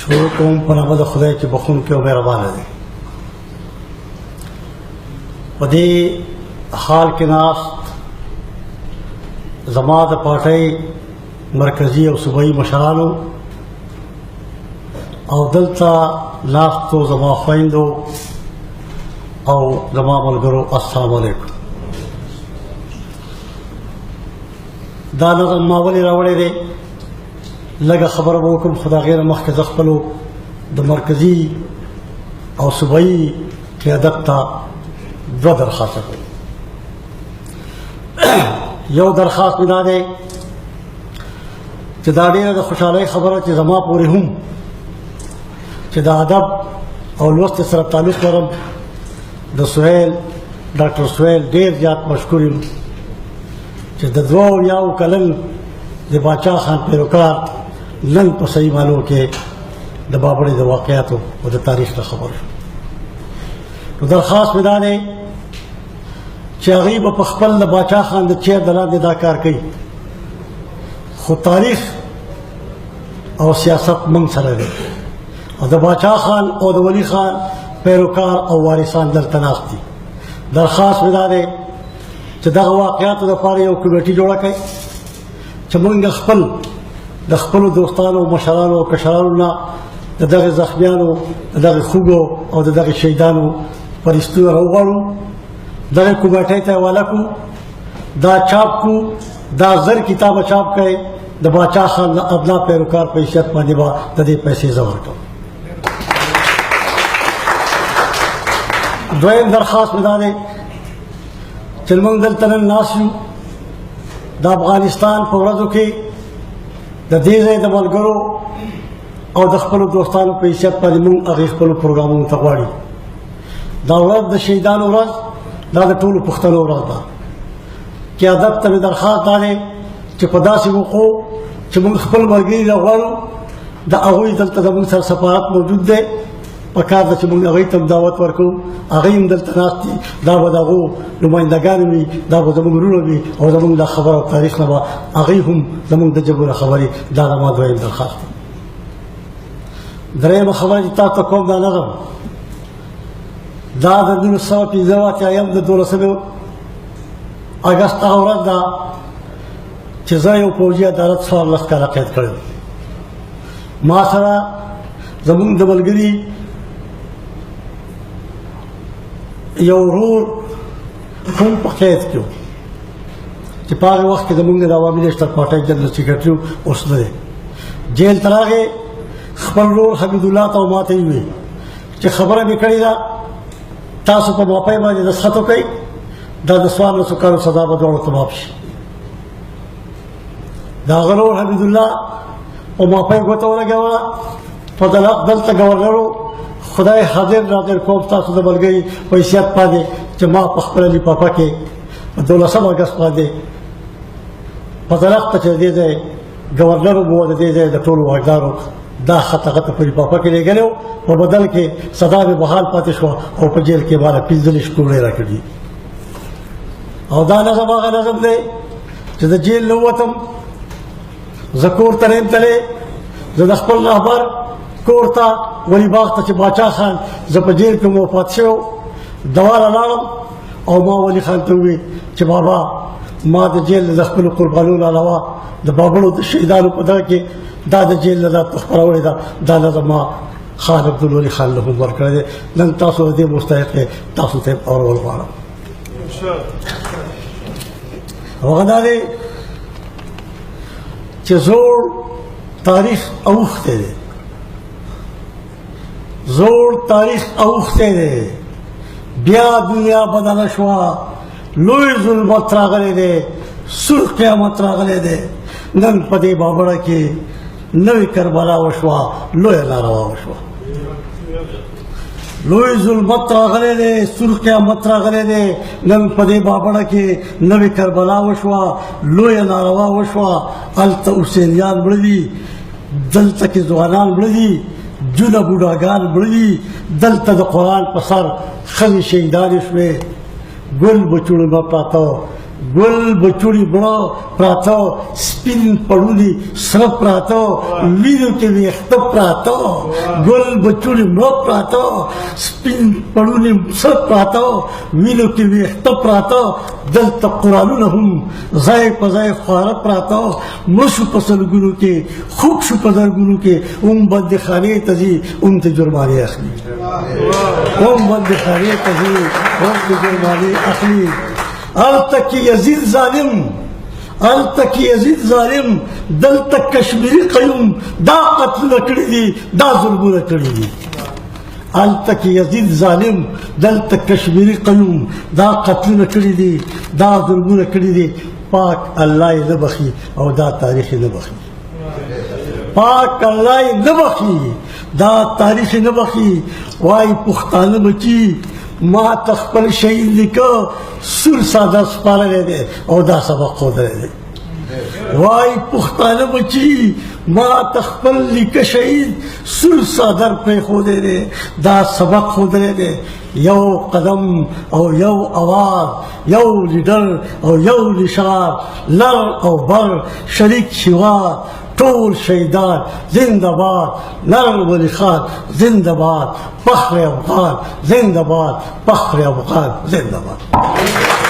شروع کوم په نامه د خدای چې بخښونکی او مهربانه دی. په دې حال کې ناست زما د پارټۍ مرکزي او صوبایي مشرانو او دلته ناستو زما خویندو او زما ملګرو، السلام علیکم. دا نظم ما ولې راوړی دی؟ لږه خبره به وکړم، خو د هغې نه مخکې زه خپلو د مرکزي او صوبایي قیادت ته دوه درخواسته کوم. یو درخواست مې دا دی چې دا ډېره د خوشحالۍ خبره چې زما پورې هم چې د ادب او لوست سره تعلق لرم، د سهیل، ډاکټر سهیل ډېر زیات مشکور یم چې د 72 کلن د باچا خان پیروکار نن په صحیح معنو کې د بابړې د واقعاتو او د تاریخ نه خبر شو. نو درخواست مې دا دی چې هغوی به په خپل د باچا خان د چیر د لاندې دا کار کوي، خو تاریخ او سیاست موږ سره دی او د باچا خان او د ولی خان پیروکار او وارثان دلته ناست دي. درخواست مې دا دی چې دغه واقعاتو دپاره یو کمیټي جوړه کړئ چې موږ خپل د خپلو دوستانو، مشرانو او کشرانو نه د دغه زخمیانو، د دغه خوګو او د دغه شهیدانو پرستونه راوغواړو، دغه کمیټې ته حواله کړو، دا چاپ کو، دا 1000 کتابه چاپ کړئ. د باچا خان د ابنا پیروکار په حیثیت باندې به د دې پیسې زه ورکوم. دویم درخواست مې دا دی چې موږ دلته نن ناست یو، د افغانستان په ورځو کې د دې ځای د ملګرو او د خپلو دوستانو په حیثیت باندې موږ هغې خپلو پروګرامونو ته غواړي. دا ورځ د شهیدانو ورځ، دا د ټولو پښتنو ورځ ده. قیادت ته مې درخواست دا دی چې په داسې موقعو چې موږ خپل ملګري له غواړو، د هغوی دلته زموږ سره سفارت موجود دی، په کار ده چې موږ هغوی ته هم دعوت ورکړو. هغوی هم دلته ناست دي، دا به د هغو نمایندګان وي، دا به زموږ وروڼه وي او زموږ دا خبره او تاریخ نه به هغوی هم زموږ د ژبو نه خبرې. دا زما دویم درخواست دی. درېیمه خبره چې تاسو ته کوم، دا نظم دا د 1985 د 12 اګست هغه ورځ ده چې زه یو پوځي عدالت 14 کاله قید کړم. ما سره زمونږ د ملګري یو ورور هم په قید کې و چې په هغه وخت کې زمونږ د عوامي نېشنل پارټۍ جنرل سیکرټري، اوس نه دی. جیل ته راغی، خپل ورور حمید الله ته او ما ته یې وویل چې خبره مې کړې ده، تاسو په معافۍ باندې دستخط وکړئ، دا د 14 کالو سزا به دواړو ته معاف شي. د هغه ورور حمید الله په معافۍ ګوته ولګوله. فضل حق دلته ګورنر و. خدای حاضر ناظر کوم تاسو د ملګري په حیثیت باندې چې ما په خپله لفافه کې په 12 اګست باندې فضل حق ته، چې د دې ځای ګورنر و، د دې ځای د ټولو واکدارو، دا خط هغه ته په لفافه کې لېږلی و. په بدل کې سزا مې بحال پاتې شوه او په جیل کې ماله 25 کوړې راکړي. او دا نظم هغه نظم دی چې د جیل نه ووتم، زه کور ته نه یم تللی، زه د خپل رهبر کور ته ولي باغ ته چې باچا خان زه په جیل کې وفات شوی، دواله لاړم او ما ولي خان ته وویل چې بابا، ما د جیل د خپلو قربانیو نه علاوه د بابړو د شهیدانو په دغه کې دا د جیل نه دا تحفه راوړې ده. دا نظم ما خان عبدالولي خان له هم ورکړی دی. نن تاسو د دې مستحق یئ، تاسو ته یې اورول غواړم. هغه دا دی چې زوړ تاریخ اوښتی دی، زوړ تاریخ اوښتی دی، بیا دنیا بدله شوه، لوی ظلمت راغلی دی، سور قیامت راغلی دی. نن په دې بابړه کې نوې کربلا وشوه، لویه ناروا وشوه. لوی ظلمت راغلی دی، سور قیامت راغلی دی، نن په دې بابړه کې نوې کربلا وشوه، لویه ناروا وشوه. هلته حسینیان مړه دي، دلته کې ځوانان مړه دي، جونه بوډاګان مړه دي. دلته د قرآن په سر ښځې شهیدانې شوې، ګل بچوړي مړه پراته، ګل بچوړي مړه پراته، سپي سپین پړوني سره پراته، وینو کې ویښته پراته، ګل بچوړي مړه پراته، سپین پړوني سره پراته، وینو کې ویښته پراته. دلته قرانونه هم ځای په ځای خواره پراته، مړه شو په سلګونو کې، خوږ شو په زرګونو کې. هم بندیخانې ته ځي، هم ته جرمانې اخلي، هم بندیخانې ته ځي، هم ته جرمانې اخلي. هلته کې یزید ظالم، هلته کې یزید ظالم، دلته کشمیري قیوم دا قتلونه کړي دي، دا ظلمونه کړي دي. هلته کې یزید ظالم، دلته کشمیري قیوم دا قتلونه کړي دي، دا ظلمونه کړي دي. پاک الله یې نه بخي او دا تاریخ یې نه بخي، پاک الله یې نه بخي، دا تاریخ یې نه بخي. وایي پښتانه بچي ما ته خپل شهید لیکه سور ساده سپارلی دی او دا سبق ښودلی دی. وای پښتانه بچي ما ته خپل لیکه شهید سور څادر پرېښودی دی، دا سبق ښودلی دی. یو قدم او یو اواز، یو لیډر او یو نشان، لر او بر شریک هیواد، ټول شهیدان زنده باد. نر ولی خان زنده باد، فخر افغان زنده باد، فخر افغان زنده باد.